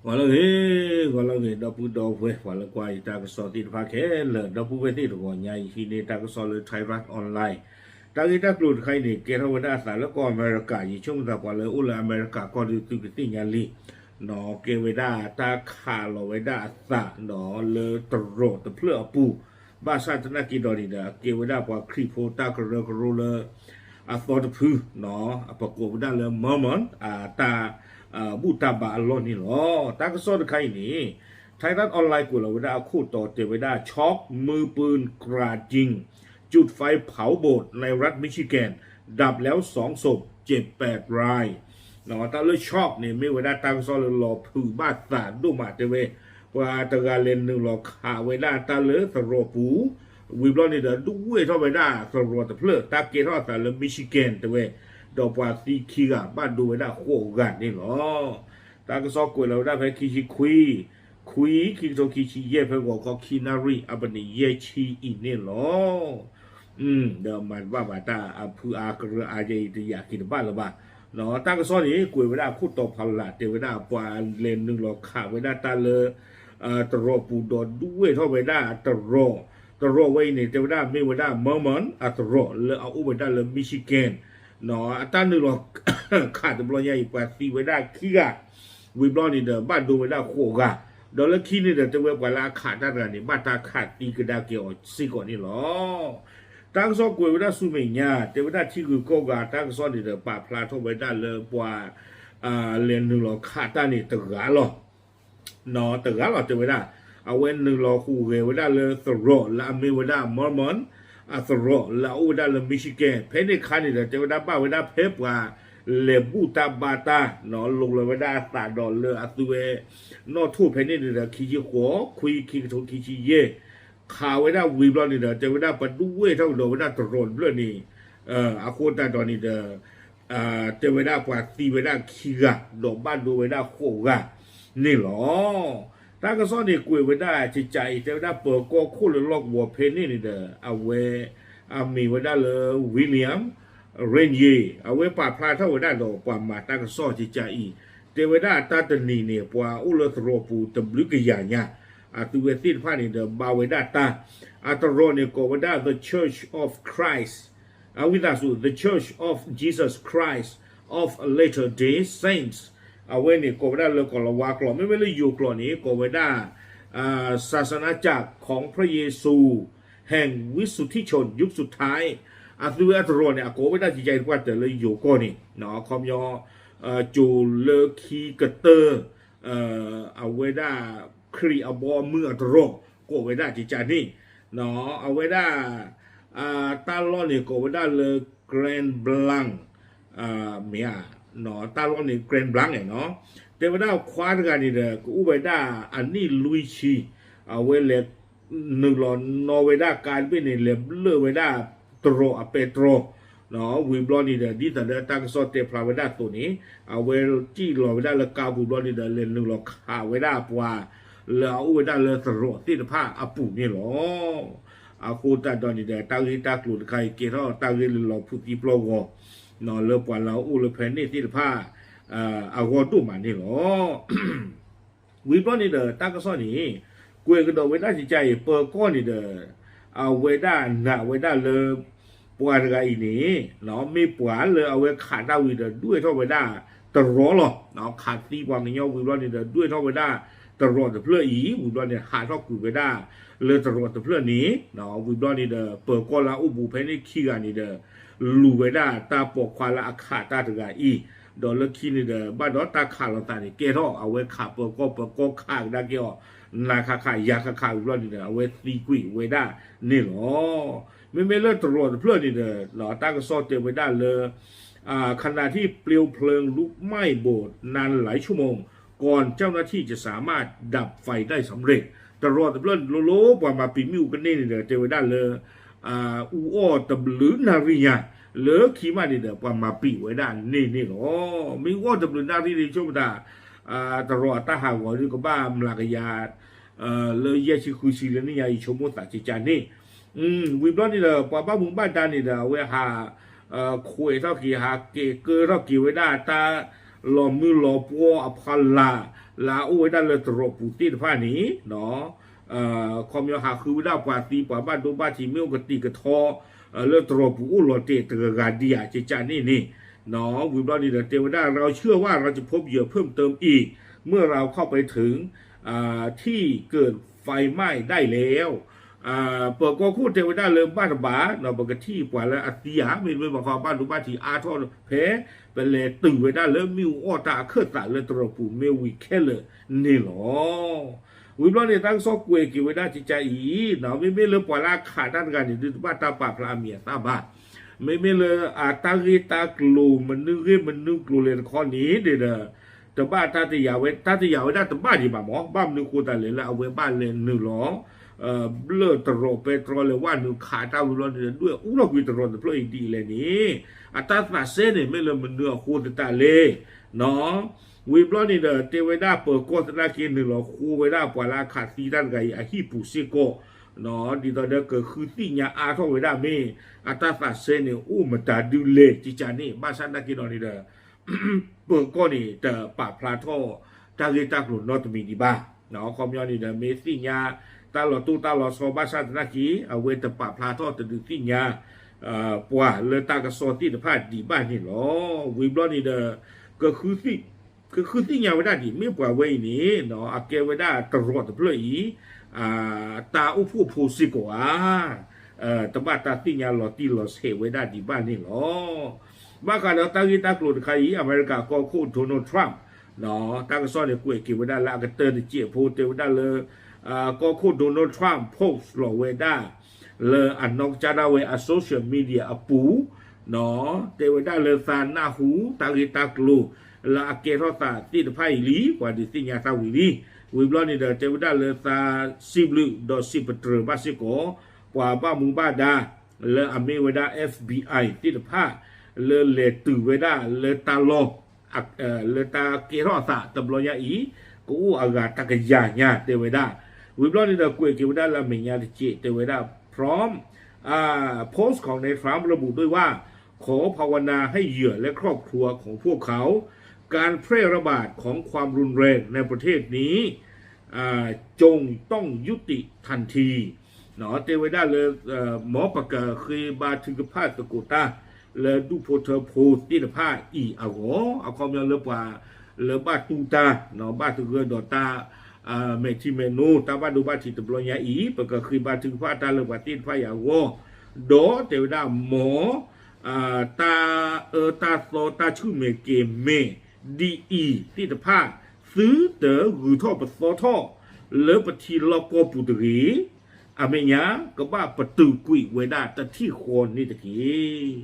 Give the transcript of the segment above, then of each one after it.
ဂီၤလၢအဂ့ၤ, ဂီၤလၢအဂ့ၤ ဒီပုၢ်ဒီဝဲၢ် ပှၤလၢကွၢ်ယတၢ်ကစီၣ်သ့ၣ်တဖၣ်ခဲလၢာ်, ဒီပုၢ်ဝဲၢ်သ့ၣ်တဂီၤညါအံၤ ဟံးန့ၢ်တၢ်ကစီၣ်လၢ Thairath Online တၢ်ဂ့ၢ်တၢ်ကျိၤတခါအံၤန့ၣ် ကဲထီၣ်ဝဲဒၣ်အသးလၢကီၢ်အမဲရကၤ, ယဆိကမိၣ်သးပှၤလၢအိၣ်လၢအမဲရကၤကီၢ်ဒုးသုကသ့ၣ်ညါလံ, ကဲဝဲဒၣ်တၢ်ခးလီၤဝဲဒၣ်အသးဒီးလၢသရိာ်တဖျၢၣ်အပူၤ, ဘၣ်ဆၣ်သနာ်က့ဒီးန့ၣ်ဒီး အကဲဝဲဒၣ်ပှၤခရံာ်ဖိတၢ်ကရၢကရိလၢ အသီတဖု, ပကိးဝဲဒၣ်လၢ Mormon အတၢ် ဘူၣ်တၢ်ဘါအလီၢ်န့ၣ်လီၤ. တၢ်ကစီၣ်တခါအံၤန့ၣ် Thairath Online ကွဲးလီၤဝဲဒၣ်အခိၣ်တီတဲဝဲဒၣ် ช็อกมือปืนกราดยิง จุดไฟเผาโบสถ์ในรัฐมิชิแกน ดับแล้วสองศพ เจ็บแปดราย တၢ်လၢ ช็อก န့ၣ် မ့ၢ်ဝဲဒၣ်တၢ်ကစီၣ်လၢလီၤဖုးဘၣ်သးဒိၣ်မးတဲဝဲ, ပှၤတဂၤလဲၤနုာ်လီၤခးဝဲဒၣ်တၢ်လၢသရိာ်ပူၤ, ဝံၤဘျီန့ၣ်ဒီး ဒုးဝဲၢ်ထီၣ်ဝဲဒၣ်သရိာ်တဖျၢၣ်, တၢ်ကဲထီၣ်အသးလၢ Michigan တဲဝဲ, ဒီးပှၤသံခံဂၤ ဘၣ်ဒိဝဲဒၣ်ဃိးဂၤန့ၣ်လီၤ. တၢ်ကစီၣ်ကွဲးလီၤဝဲဒၣ်ဖဲခံဆံခွံ, ခွံ, ခံကထိခံဆံယဲၢ် ဖဲဂီၤခီခံနၣ်ရံၣ် အပနံးယဲၢ်ဆံအံၤန့ၣ်လီၤ. ဒီးမၤတဘၣ်ဘၣ်တၢ်အဖုအါကရၢအါယဲအံၤတယာ်က့ၤတဘၣ်လၢၤဘၣ်. တၢ်ကစီၣ်န့ၣ် ကွဲးဝဲဒၣ်အခိၣ်တီဖးလၢ် တဲဝဲဒၣ်ပှၤလဲၤနုာ်လီၤခးဝဲဒၣ်တၢ်လၢ သရိာ်ပူၤဒီးဒုးဝဲၢ်ထီၣ်ဝဲဒၣ်တရိာ်, တရိာ်ဝဲအံၤန့ၣ် တဲဝဲဒၣ်မ့ၢ်ဝဲဒၣ် Mormon အသရိာ်လၢအအိၣ်ဝဲဒၣ်လၢ Michigan အတၢ်နုာ်လီၤခးတဘျီညါအံၤ ပှၤသံဝဲဒၣ်ခံဂၤ, ဝံၤဘျီန့ၣ်ဒီး ဘၣ်ဒိဝဲဒၣ်ဃိးဂၤ, ဒီးလၢခံန့ၣ်ဒီး တဲဝဲပှၤလၢအခးတၢ်တဂၤန့ၣ် ဘၣ်တၢ်ခးသံကဒါက့ၤအီၤစ့ၢ်ကီးန့ၣ်လီၤ. တၢ်ကစီၣ်ကွဲးဝဲဒၣ်ဆူမဲာ်ညါ တဲဝဲဒၣ်ထံဂုၤကီၢ်ဂၤ တၢ်ကစီၣ်န့ၣ်ဒီး ပာ်ဖျါထီၣ်ဝဲဒၣ်လၢပှၤ လဲၤနုာ်လီၤခးတၢ်န့ၣ်တဂၤလီၤ. တဂၤလီၤတဲဝဲဒၣ်, အဝဲနုာ်လီၤဟူးဂဲၤဝဲဒၣ်လၢသရိာ်လၢအမ့ၢ်ဝဲဒၣ် Mormon အသရိာ်လၢအအိၣ်ဝဲဒၣ်လၢ Michigan ဖဲန့ၣ်အခါန့ၣ်ဒီး တဲဝဲဒၣ်ဘၣ်ဝဲဒၣ်ဖဲပှၤလဲၤဘူၣ်တၢ်ဘါတၢ်, လိးလီၤဝဲဒၣ်အသးဒီးလၢအသုဝဲ နီၣ်ထိၣ်ဖဲန့ၣ်န့ၣ်ဒီး ခံဆံဃိး, ခွံ, ခံကထိခံဆံယဲၢ်, ခးဝဲဒၣ်ဝံၤဘျီန့ၣ်ဒီး တဲဝဲဒၣ်ပဒုးဝဲၢ်ထီၣ်ကဒီးဝဲဒၣ်သရိာ်တဖျၢၣ်န့ၣ်, အဃိသတးဒီးန့ၣ်ဒီး တဲဝဲဒၣ်ပှၤသံဝဲဒၣ်ခံဂၤ ဒီးဘၣ်ဒိဝဲဒၣ်ဃိးဂၤန့ၣ်လီၤ. တၢ်ကစီၣ်န့ၣ်ကွဲးဝဲဒၣ်ကကးအံၤ တဲဝဲဒၣ်ပၢၤကီၢ်ခိၣ်လၢလီၢ်ကဝီၤဖဲန့ၣ်န့ၣ်ဒီး အဝဲ အမ့ၢ်ဝဲဒၣ်လၢ William Renier အဝဲပာ်ဖျါထီၣ်ဝဲဒၣ်ဒီးပှၤမၤတၢ်ကစီၣ်ကကးအံၤ, တဲဝဲဒၣ်တၢ်တနံၤန့ၣ် ပှၤအိၣ်လၢသရိာ်ပူၤတဘျုးကယၤညါ, အသုဝဲသ့ၣ်တဖၣ်န့ၣ်ဒီးဘါဝဲဒၣ်တၢ်, အသရိာ်န့ၣ်ကိးဝဲဒၣ် The Church of Christ အဝံသးစူၤ The Church of Jesus Christ of Latter-day Saints အဝဲန့ၣ်ကိးဝဲဒၣ်လၢကီၢ်လၤဝါကျိာ်, မ့မ့ၢ်လၢယိၤကျိာ်န့ၣ် ကိးဝဲဒၣ် ศาสนาจักรของพระเยซูแห่งวิสุทธิชนยุคสุดท้าย အသုဝဲအသရိာ်န့ၣ် အကိးဝဲဒၣ်ကကးအံၤတပှၢ်တၢၢ်လၢယိၤကီၢ်န့ၣ်, ခီပညီ ကၠိၤလၢခံကတၢၢ် အဝဲဒၣ်ခရံာ်အဘီအမုၢ်အသရိာ် ကိးဝဲဒၣ်ကကးန့ၣ်, အဝဲဒၣ် တၢ်လီၢ်န့ၣ်ကိးဝဲဒၣ်လၢ Grand Blanc မ့ၢ်ဧါ, တၢ်လီၢ်န့ၣ် Grand Blanc န့ၣ်နီၤ, တဲဝဲဒၣ်ခွါတဂၤန့ၣ်ဒီး ကအိၣ်ဝဲဒၣ်အနံၣ်လွံၢ်ဆံ, အဝဲလဲၤနုာ်လီၤနီၣ်ဝဲဒၣ်ကါတဘ့ၣ်န့ၣ် လဲၤဘျၢၣ်ဝဲဒၣ်သရိာ်အပဲတြီ ဝံၤဘျီန့ၣ်ဒီး ဒ်သိးဒီးတၢ်ကစီၣ်တဲဖျါဝဲဒၣ်အသိးန့ၣ် အဝဲစံၣ်လီၤဝဲဒၣ်လၢကါပူၤဘျီန့ၣ်ဒီး လဲၤနုာ်လီၤခးဝဲဒၣ်ပှၤ လၢအအိၣ်ဝဲဒၣ်လၢသရိာ်သ့ၣ်တဖၣ်အပူၤန့ၣ်လီၤ. အဃိသတးဒီးန့ၣ်ဒီး တၢ်ဂ့ၢ်တၢ်ကျိၤတခါအံၤ ကဲထီၣ်တၢ်ဂ့ၢ်လၢလီၤဖုးသံပျီဂီၤ လၢပှၤလၢအအိၣ်လၢဖဲန့ၣ်သ့ၣ်တဖၣ် အဂီၢ်ဒိၣ်မးန့ၣ်လီၤ. ဝံၤဘျီန့ၣ်ဒီး တၢ်ကစီၣ်န့ၣ် ကွဲးကဒီးဝဲဒၣ်ကကးအံၤ ပၢၤကီၢ်န့ၣ်ဒီး အဝဲဒၣ်နာ်ဝဲဒၣ်လၢ ပှၤတဂၤအံၤန့ၣ် မ့ၢ်ပှၤလၢအဝဲခးတၢ်ဝံၤဒီး ဒွဲၣ်ထီၣ်ဝဲဒၣ်တရီလီၤ. ခးသံပှၤကညီဝံၤဘျီန့ၣ်ဒီး ဒွဲၣ်ထီၣ်ဝဲဒၣ်တရီတဖျၢၣ်အံၤ ဝံၤဘျီန့ၣ် ဟးထီၣ်ကွံာ်ဝဲဒၣ်လၢတရီတဖျၢၣ်န့ၣ် ဝံၤဘျီန့ၣ်ဒီး ပၢၤကီၢ်လၢအအိၣ်ဘူးဖဲန့ၣ်ခံဂၤန့ၣ်ဒီး လူၤဝဲဒၣ်တၢ်ပိာ်ခွါလၢအခးတၢ်တဂၤအံၤ, ဒီးလၢခံန့ၣ်ဒီး ဘၣ်ဒီးတၢ်ခးလိာ်သးန့ၣ် ကဲထီၣ်အဝဲခးပၢၤကီၢ် ပၢၤကီၢ်ခးကဒါက့ၤအီၤ နၤခးခးယၤခးခးဝံၤဘျီန့ၣ်ဒီး အဝဲသံကွံာ်ဝဲဒၣ်န့ၣ်လီၤ. မ့မ့ၢ်လၢတရီတဖျၢၣ်န့ၣ်ဒီး တၢ်ကစီၣ်တဲဝဲဒၣ်လၢ ขณะที่เปลวเพลิงลุกไหม้โบสถ์นานหลายชั่วโมง ก่อนเจ้าหน้าที่จะสามารถดับไฟได้สำเร็จ တရီတဖျၢၣ်န့ၣ် လိၤလိၤပှၤမၤပံာ်မ့ၣ်အူကန့ၢ်န့ၣ်ဒီး တဲဝဲဒၣ်လၢ အူအီၣ်တဘျုးနၣ်ရံၣ်ညါ လၢခံမးန့ၣ်ဒီး ပှၤမၤပံာ်ဝဲဒၣ်န့ၣ်န့ၣ်လီၤ. မ့ၢ်အူအီၣ်တဘျုးနၣ်ရံၣ်န့ၣ် ဆိကမိၣ်သး တရီအတၢ်ဟးဂီၤဒုးကဘၣ်မျးကယၤ လၢယဲၢ်ဆံဃုဆံလၢနံၣ်ညါအံၤ ဆိကမိၣ်သးကကန့ၣ် ဝံၤဘျီန့ၣ်ဒီး ပှၤဘၣ်မူဘၣ်ဒါန့ၣ်ဒီး အဝဲဟး ခွဲးထီၣ်က့ၤ ဟးကဲးကၢထီၣ်က့ၤဝဲဒၣ်တၢ် လီၤမုၢ်လီၤပှီၢ်အဖီလာ် လၢအအိၣ်ဝဲဒၣ်လၢတရီးပူၤသ့ၣ်တဖၣ်န့ၣ် ခီပညီဟးဃုဝဲဒၣ်ပှၤသံ ပှၤဘၣ်ဒိဘၣ်ထံး မ့ၢ်အိၣ်ကသံၣ်ကသီ လၢတရီးပူၤအိၣ်လီၤတဲာ်တဂၤဂၤဒံးဧါ ကကန့ၣ်န့ၣ် ဝံၤဘျီန့ၣ်ဒီး တဲဝဲဒၣ် เราเชื่อว่าเราจะพบเหยื่อเพิ่มเติมอีก เมื่อเราเข้าไปถึง ที่เกิดไฟไหม้ได้แล้ว ပၢၤကီၢ်ခိၣ်တဲဝဲဒၣ်လၢဘၣ်တဘၣ် ပကထံၣ်ပှၤလၢအသံဧါ မ့တမ့ၢ်ဘၣ်ခီ ဘၣ်ဒိဘၣ်ထံးအါထီၣ်ဖဲ ပလဲၤတုၤဝဲဒၣ်လၢမ့ၣ်အူအီၣ်တၢ်အခၢၣ်သးလၢတရီးပူၤမ့ၢ်ဝံၤခဲလၢာ်န့ၣ်လီၤ. ဝံၤဘျီန့ၣ် တၢ်ကစီၣ်ကွဲးက့ၤဝဲဒၣ်ကကအံၤ မ့မ့ၢ်လၢပှၤလၢအခးတၢ်တဂၤန့ၣ် ဒုးတဘၣ်တၢ်ပာ်ဖျါအမံၤအသၣ်ဘၣ်. မ့မ့ၢ်လၢအတၢ်ဂ့ၢ်တၢ်ကျိၤ မနုၤဂ့ၢ်မနုၤကျိၤလဲၣ်တခီန့ၣ်ဒီး တဘၣ်တၢ်တယာ်ဝဲ တၢ်တယာ်ဝဲဒၣ်တဘၣ်ဒံးဘၣ်မး ဘၣ်မနုၤဃိသတးလဲၣ်လၢအဝဲဘၣ်လဲၤနုာ်လီၤ ဘျၢၣ်တရီးပဲတြီလဲၤဝဲနုာ်ခးတၢ်ဝံၤဘျီန့ၣ်ဒီး ဒွဲၣ်အူထီၣ်ကွံာ်တရီးတဖျၢၣ်အံၤဒ်အံၤလဲၣ်န့ၣ် အတၢ်သးစဲန့ၣ် မ့ၢ်လၢမနုၤအဃိသတးလဲၣ် ဝံၤဘျီန့ၣ်ဒီး တဲဝဲဒၣ်ပၢၤကီၢ်သနာ်က့ နုာ်လီၤဃိဝဲဒၣ်ပှၤလၢအခးသံတၢ်တဂၤအံၤအဟံၣ်ပူၤစ့ၢ်ကီး ဒ်သိးဒီးကဃုသ့ၣ်ညါအါထီၣ်ဝဲဒၣ်မ့ၢ် အတၢ်သးစဲန့ၣ် အိၣ်မတၤဒုလဲၣ် ကကန့ၣ် ဘၣ်ဆၣ်သနာ်က့ဒီးန့ၣ်ဒီး ပၢၤကီၢ်န့ၣ် တပာ်ဖျါထီၣ်တၢ်ဂ့ၢ်တၢ်ကျိၤနီတမံၤဒံးဘၣ်. အခီပညီန့ၣ်ဒီး မ့ၢ်သ့ၣ်ညါတၢ်လီၤတိၢ်တၢ်လီၤဆီ ဘၣ်ဆၣ်သနာ်က့ အဝဲတပာ်ဖျါထီၣ်တဒုးသ့ၣ်ညါ ပှၤလၢတၢ်ကစီၣ်သ့ၣ်တဖၣ်ဒံးဘၣ်န့ၣ်လီၤ. ဝံၤဘျီန့ၣ်ဒီး ကဃုသ့ၣ်ညါဝဲဒၣ်ဒ် မ့ၢ်ပှၤဝဲအံၤန့ၣ် အကဲဝဲဒၣ်တရီးတဖျၢၣ်အံၤ တၢ်အိၣ်ဖှိၣ်ဖိစ့ၢ်ကီးဧါ တဘၣ်တၢ်သ့ၣ်ညါလီၤတံၢ်လီၤဆဲးဝဲဒၣ်ဒံးဘၣ်န့ၣ်လီၤ. ဘၣ်ဃးဒီးတၢ်ဂ့ၢ်တၢ်ကျိၤတခါအံၤ အမဲရကၤကီၢ်ခိၣ် Donald Trump တၢ်ကစီၣ်န့ၣ် ကွဲးက့ၤဝဲဒၣ်လၢအကတၢၢ်တစဲးဖိ တဲဝဲဒၣ်လၢ ကီၢ်ခိၣ် Donald Trump post လီၤဝဲဒၣ် လၢအနီၢ်ကစၢ်ဒၣ်ဝဲအ social media အပူၤ တဲဝဲဒၣ်လၢသးနၢ်ဟူတၢ်ဂ့ၢ်တၢ်ကျိၤ လၢအကဲထီၣ်သးသ့ၣ်တဖၣ်အံၤလံ ပှၤဒုးသ့ၣ်ညါသးဝံၤလံ. ဝံၤဘျီန့ၣ်ဒီး တဲဝဲဒၣ်လၢသးစံးဘျုးဒီးစံးပတြၢၤဘၣ်စ့ၢ်ကီး ပှၤဘၣ်မူဘၣ်ဒါ လၢအမ့ၢ်ဝဲဒၣ် FBI သ့ၣ်တဖၣ် လၢလဲၤတုၤဝဲဒၣ်လၢတၢ်လီၢ် လၢတၢ်ကဲထီၣ်အသးတဘျီညါအံၤ ကအိၣ်အဂၤတကယၤညါတဲဝဲဒၣ်. ဝံၤဘျီန့ၣ်ဒီး ကွဲးက့ၤဝဲဒၣ်လၢအမဲာ်ညါတစဲး တဲဝဲဒၣ် Trump post ของนาย Trump ระบุด้วยว่า ขอภาวนาให้เหยื่อและครอบครัวของพวกเขา การแพร่ระบาดของความรุนแรงในประเทศนี้ จงต้องยุติทันที တဲဝဲဒၣ်လၢ မ်ပကဃ့ဘါထုကဖၣ်သကိးတၢ် လၢဒူၣ်ဖိထၢဖိသ့ၣ်တဖၣ်အံၤအဂီၢ် အခီပညီလၢပှၤလၢဘၣ်တူၢ်တၢ် ဘၣ်သဂၢၢ်ဒီးတၢ် မဲာ်ထံမဲာ်နိ တၢ်ဘၣ်ဒိဘၣ်ထံးတဘျီညါအံၤ ပကဃ့ဘါထုကဖၣ်တၢ်လၢပှၤသ့ၣ်တဖၣ်အံၤအဂီၢ် ဒီးတဲဝဲဒၣ်မ် တၢ်အၢတၢ်သီတၢ်ဆူၣ်မဲာ်ကဲၤမဲာ်ဒ်အံၤသ့ၣ်တဖၣ် သုတဂုၤထီၣ်ပသီထီၣ် လၢပထံလီၢ်ကီၢ်ပူၤတဂ့ၤ. အမဲာ်ညါ ကဘၣ်ပတုာ်ကွံာ်ဝဲဒၣ်တထံၣ်ဃီန့ၣ်တက့ၢ်.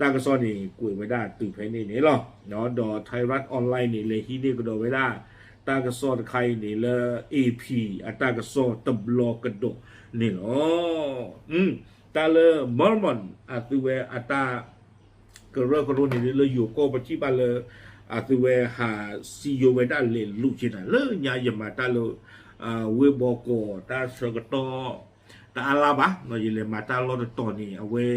တၢ်ကစီၣ်န့ၣ် ကွဲးဝဲဒၣ်တုၤဖဲန့ၣ်န့ၣ်လီၤ. ဒီး Thairath Online န့ၣ် လဲၤဟံးန့ၢ်ကဒီးဝဲဒၣ် တၢ်ကစီၣ်တခါအံၤန့ၣ်လၢ AP အတၢ်ကစီၣ်တဘျီကဒီးန့ၣ်လီၤ. တၢ်လၢ Mormon အသုဝဲအတၢ် ကရၢကရိန့ၣ်လၢယိၤကီၢ်ပထံၣ်ဘၣ်လၢ အသုဝဲဟးစံယိၤဝဲဒၣ်လဲၤလူၤက့ၤနၤ လၢညါယမၤတၢ်လၢ ဝ့ၢ်ဘီကီး တၢ်ဆၢကတီၢ် တအါလါဘၣ် ယလဲၤမၤတၢ်လီၢ်တတီၤန့ၣ် အဝဲ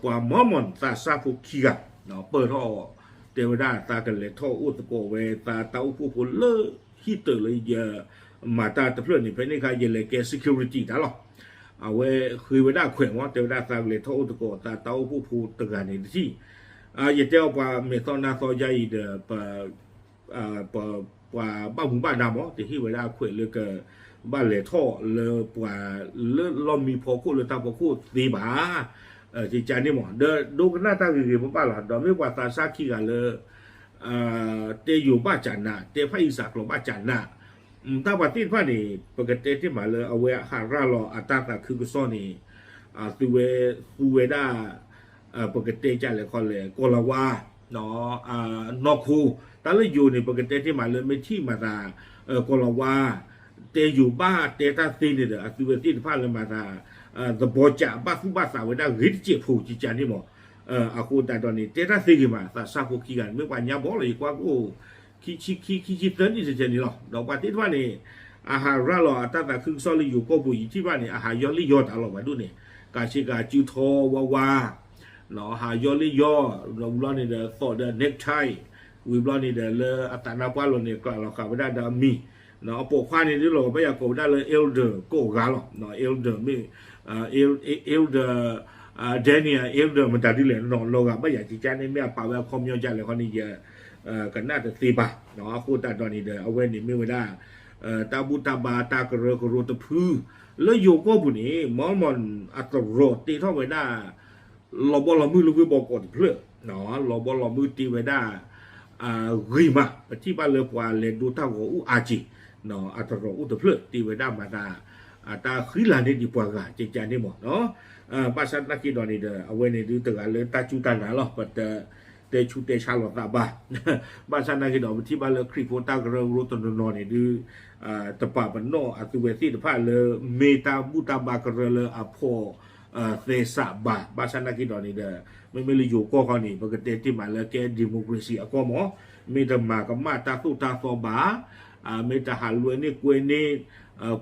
ပှၤ Mormon သးစၢ်ဖိခံဂၤ ပၢၢ်ထီၣ် တဲဝဲဒၣ်သးကလဲၤထီၣ်အိၣ်သကိးဝဲ သးတၢ်အိၣ်ဖှိၣ်ဖိလၢ ဟံၣ်တၢၢ်လၢယမၤတၢ်တဖျၢၣ်န့ၣ် ဖဲန့ၣ်အခါ ယလဲၤကဲ security တၢ်လီၤ. အဝဲဃ့ဝဲဒၣ်ခွဲးမး တဲဝဲဒၣ်သးကလဲၤထီၣ်အိၣ်သကိးသးတၢ်အိၣ်ဖှိၣ်ဖိတဂၤန့ၣ်တထံၣ် ယတဲအီၤပှၤမဲာ်သီနါသီယါအံၤဒီး ပှၤဘၣ်မူဘၣ်ဒါမး တဟ့ၣ်ဝဲဒၣ်အခွဲးလၢကဘၣ်လဲၤထီၣ်လၢပှၤလၢလီၢ်မံဖီခိၣ်လၢတၢ်ဖီခိၣ်သ့ဘၣ်. ကကန့ၣ်မး ဒီးဒိကနၣ်တၢ်ဂ့ၤဂ့ၤဘၣ်ဘၣ်လီၤ. ဒီးမ့ၢ်ပှၤသးစၢ်ခံဂၤလၢ တဲယိၤဘၣ်ကနး တဲဖးအံၤစးကျိၤဘၣ်ကနး တၢ်ပှၤသ့ၣ်တဖၣ်န့ၣ် ပကတဲတ့ၢ်မးလၢအဝဲဟးရၤလီၤအတၢ်သးခုကစီၣ်န့ၣ် သုဝဲသူဝဲဒၣ် ပကတဲကလဲၣ်ခီလဲၣ် ကီၤလၤဝါ နီၢ်ခိ တၢ်လၢယိၤန့ၣ် ပကတဲတ့ၢ်မးလၢမ့ၢ်ထံၣ်မၤသး ကီၤလၤဝါ တဲယိၤဘၣ်တဲတၢ်သ့န့ၣ်ဒီး အသုဝဲသ့ၣ်တဖၣ်လၢမၤသး သဘီကးဘၣ်သူၣ်ဘၣ်သးဝဲဒၣ်ဂ့ၤတစဲးဖိကကန့ၣ်မး အဃိသတးဒီးန့ၣ် တဲတၢ်သ့ဂ့ၤမး သးစၢ်ဖိခံဂၤန့ၣ် မ့ၢ်ပှၤညါဘီလီၤ ယကွၢ်ကအိၣ် ခံဆံခံ ခံဆံသၢနံၣ်တထဲန့ၣ်လီၤ. ဒီးပှၤသ့ၣ်တဖၣ်န့ၣ် အဟးရၤလီၤအတၢ်သးခုကစီၣ်လၢယိၤကီၢ်ပူၤယထံၣ်ဘၣ်န့ၣ် အဟးယီၢ်လ့ၣ်ယီၢ်တၢ်လီၤဘၣ်ဒိၣ်န့ၣ် ကးဆ့ကၤစုထီဝါဝါ ဟးယီၢ်လ့ၣ်ယီၢ် ဒီးဝံၤလီၤန့ၣ်ဒီး သိးဒီး necktie ဝံၤဘျီန့ၣ်ဒီး လၢအသးနါပှၢ်လိၤန့ၣ် ကြၢးလီၤဃာ်ဝဲဒၣ်ဒီးအမံၤ, အပိာ်ခွါန့ၣ်ဒုးလီၤဘၣ်ယၤကိးဝဲဒၣ်လၢ Elder ကိးဂၤလီၤ. Elder မ့ၢ် Elder Daniel Elder မတၤဒ်လဲၣ်နီၤ လီၤဂာ်ဘၣ်ယၤကကါန့ၣ် မ့ၢ်အပာ်ဝဲအခီပညီကလဲၣ်ခီန့ၣ် ယကနၣ်တသ့ဘၣ်. အဃိသတးဒီးန့ၣ်ဒီး အဝဲန့ၣ်မ့ၢ်ဝဲဒၣ် တၢ်ဘူၣ်တၢ်ဘါတၢ်ကရၢကရိတဖု လၢယိၤကီၢ်ပူၤန့ၣ် Mormon အသရိာ်တ့ထီၣ်ဝဲဒၣ် လီၤဘီလီၤမုၢ်လၢဝ့ၢ်ဘီကီးတဖျၢၣ်, လီၤဘီလီၤမုၢ်တ့ဝဲဒၣ် ဂ့ၤမး ပထံၣ်ဘၣ်လၢပှၤလဲၤဒိတၢ်ဂီၤအိၣ်အါက့ၤ, အသရိာ်အိၣ်တဖျၢၣ်တ့ဝဲဒၣ်မၤတၢ် တၢ်ဃံလၤန့ၢ်ဒံးပှၤဂၤကကါန့ၣ်မးနီၤ. ဘၣ်ဆၣ်သနာ်က့ဒီးန့ၣ်ဒီး အဝဲန့ၣ်ဒုးတဂၤလၢတၢ်စူၢ်တၢ်နာ်လီၤ ပတတဲဆူးတဲဆါလိာ်သးဘၣ်. ဘၣ်ဆၣ်သနာ်က့ဒီး ပထံၣ်ဘၣ်လၢခရံာ်ဖိတၢ်ကရၢကရိတနီၤနီၤန့ၣ်ဒုး တပာ်ပနီၣ်အသုဝဲသ့ၣ်တဖၣ်လၢ မ့ၢ်တၢ်ဘူၣ်တၢ်ဘါကရၢလၢအဖီၣ်သဲစးဘၣ်. ဘၣ်ဆၣ်သနာ်က့ဒီးန့ၣ်ဒီး မ့မ့ၢ်လၢယိၤကီၢ်ခီန့ၣ် ပကတဲတ့ၢ်မးလၢကဲ democracy အကီၢ်မး, မ့ၢ်တမၤကမၣ်တၢ်သိၣ်တၢ်သီဘၣ်, မ့ၢ်တဟးလွဲန့ၢ်ကွဲန့ၢ်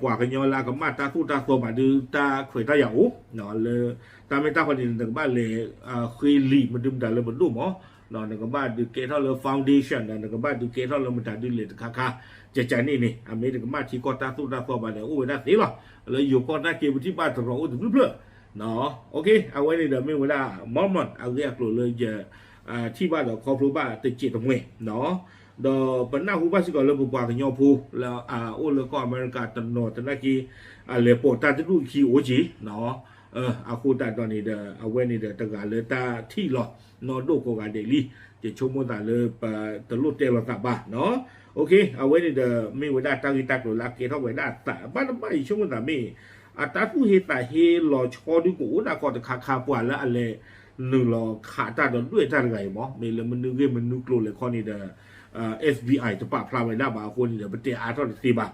ပှၤကညီလၢအကမၣ်တၢ်သိၣ်တၢ်သီဘၣ်ဒုး တၢ်ခွဲးတၢ်ယာ်အိၣ် လၢ တၢ်မ့ၢ်တၢ်ဃီန့ၣ် နကဘၣ်လဲၤဃ့လံာ်မနုၤမတၤလၢပဒိၣ်မး, နကဘၣ်ဒုးကဲထီၣ်လၢ foundation ဒီး နကဘၣ်ဒုးကဲထီၣ်လၢမတၤဒုးလဲၣ်တခါခါ ကကါန့ၣ်န့ၣ် အမ့ၢ်တကမၣ်ထံကီၢ်တၢ်သိၣ်တၢ်သီဘၣ်ဒီး အိၣ်ဝဲဒၣ်သ့လီၤ. လၢယိၤကီၢ်သနာ်က့ ပထံၣ်ဘၣ်သရိာ်အိၣ်တဖျၢၣ်ဖျၢၣ် အဝဲန့ၣ်ဒီးမ့ၢ်ဝဲဒၣ် Mormon အဂ့ၢ်အကျိၤလၢယ ထံၣ်ဘၣ်ဒီးခီဖျိဘၣ်တစဲးတမှဲၤ, ဒီးပနၢ်ဟူဘၣ်စ့ၢ်ကီးလၢပပှၤကညီဖိ လၢအအိၣ်လၢကီၢ်အမဲရကၤတနီၤသနာ်က့ အလဲၤပိာ်တၢ်တဒူၣ်ခံအိၣ်က့ၤ, အဃိသတးဒီးန့ၣ်ဒီး အဝဲန့ၣ်ဒီးတဂၤလၢတၢ်ထံၣ်လီၤ နီၢ်ဒိၣ်ကိးဂၤဒဲးလံ, ယဆိကမိၣ်သးလၢပတလိၣ်တဲလီၤသးဘၣ်နီၤ. အဝဲန့ၣ်ဒီး မ့ၢ်ဝဲဒၣ်တၢ်ဂ့ၢ်တၢ်ကျိၤလၢအကဲထီၣ်ဝဲဒၣ်အသး ဘၣ်တဘၣ် ယဆိကမိၣ်သးမ့ၢ် အတၢ်သူၣ်ဟ့သးဟ့လီၤဆီဒုကအိၣ်ဒၣ်ကီးတခါခါ ပှၤလၢအလဲၤနုာ်လီၤခးတၢ်ဒီးဒွဲၣ်တၢ်တဂၤအံၤမး မ့ၢ်လၢမနုၤဂ့ၢ်မနုၤကျိၤလဲၣ်ခီန့ၣ်ဒီး FBI တပာ်ဖျါဝဲဒၣ်ဘၣ်အဃိန့ၣ်ဒီး ပတဲအါထီၣ်တသ့ဘၣ်.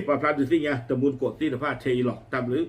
ပာ်ဖျါဒုးသ့ၣ်ညါတမူတကိးသ့ၣ်တဖၣ်ထဲအံၤလီၤ. တၢ်ဘျုး